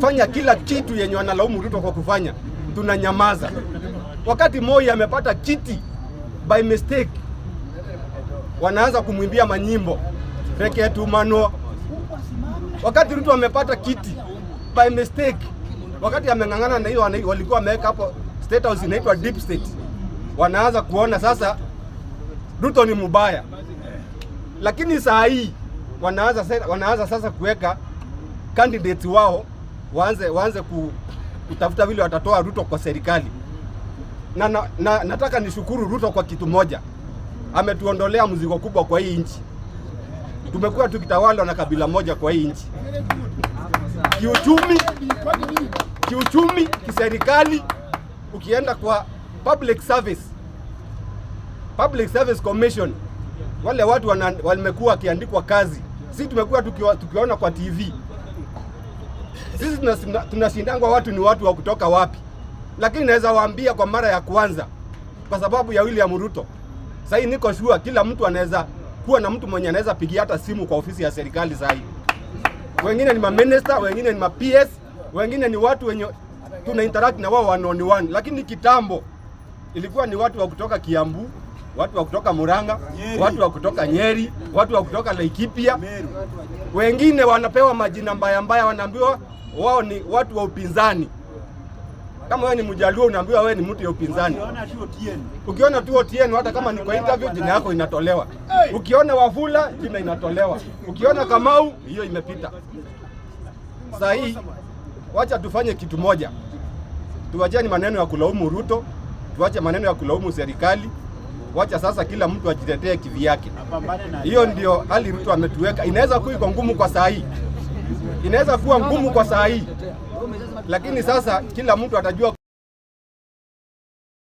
Fanya kila kitu yenye wanalaumu Ruto kwa kufanya, tunanyamaza. Wakati Moi amepata kiti by mistake, wanaanza kumwimbia manyimbo reke tumano. Wakati Ruto amepata kiti by mistake, wakati ameng'ang'ana na hiyo walikuwa wameweka hapo State House inaitwa deep state, wanaanza kuona sasa Ruto ni mubaya, lakini saa hii wanaanza sasa kuweka candidates wao waanze kutafuta vile watatoa Ruto kwa serikali. Na nataka nishukuru Ruto kwa kitu moja, ametuondolea mzigo kubwa kwa hii nchi. Tumekuwa tukitawalwa na kabila moja kwa hii nchi, kiuchumi, kiserikali. Ukienda kwa public service commission, wale watu wamekuwa wakiandikwa kazi, sisi tumekuwa tukiona kwa TV. Sisi tunashindangwa watu ni watu wa kutoka wapi, lakini naweza waambia kwa mara ya kwanza, kwa sababu ya William Ruto, sasa niko sure kila mtu anaweza kuwa na mtu mwenye anaweza pigia hata simu kwa ofisi ya serikali sasa hii. Wengine ni maminister, wengine ni ma PS, wengine ni watu wenye tuna interact na wao one on one, lakini kitambo ilikuwa ni watu wa kutoka Kiambu, watu wa kutoka Murang'a, watu wa kutoka Nyeri, watu wa kutoka Laikipia. Wengine wanapewa majina mbaya mbaya, wanaambiwa wao ni watu wa upinzani. Kama wewe ni Mjaluo unaambiwa wewe ni mtu ya upinzani. Ukiona tu Otieno, hata kama ni kwa interview, jina yako inatolewa. Ukiona Wafula, jina inatolewa. Ukiona Kamau, hiyo imepita. Saa hii wacha tufanye kitu moja, tuwacheni maneno ya kulaumu Ruto, tuache maneno ya kulaumu serikali. Wacha sasa kila mtu ajitetee kivyake. Hiyo ndio hali Ruto ametuweka. Inaweza kuwa iko ngumu kwa saa hii, inaweza kuwa ngumu kwa saa hii, lakini sasa kila mtu atajua.